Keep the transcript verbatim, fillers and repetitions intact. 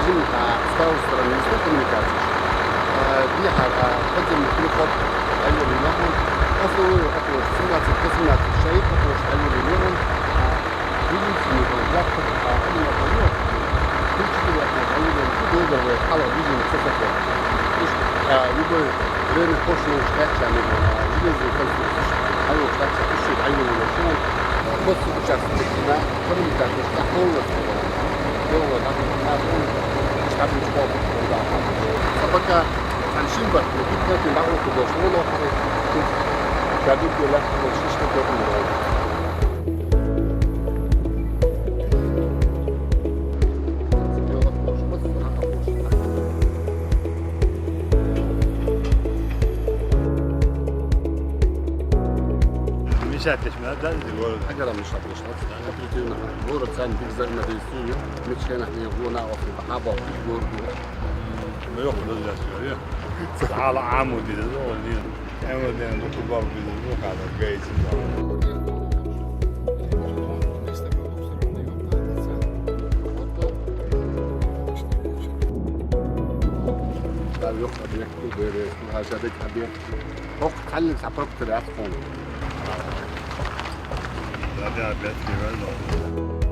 С правой стороны есть коммуникации. Дехьа подземный переход, Ӏайолин яхьан. Основной около семнадцать-восемнадцать человек, около Ӏайолин яхьан. Единственный был завтра, а именно поёт. Три-четыре окна Ӏайолин, и долго хала движение с собой. Любое время кошно уж кача, железные конструкции. Ӏайол кача, ищет Ӏайолин яхьан. Просто участок на коммуникации полностью. Белого, так, штабный стол. Собака, аншин бар, но тут нет, не дал, куда шло, но, кадык, легко, шишка, кадык. Мешать этмей, да, город? Хагара мешать этмей. Город сам взаимодействует. Мечтаем, что мы его на офис, а вот город. Ну, я подожди, я. Сала аму дидиз, о, не. Аму дидиз, ну, куда дидиз, ну, куда, гайцы. Yok, объект, объект. Yok, kalın sapık tırasın. Zaten объект,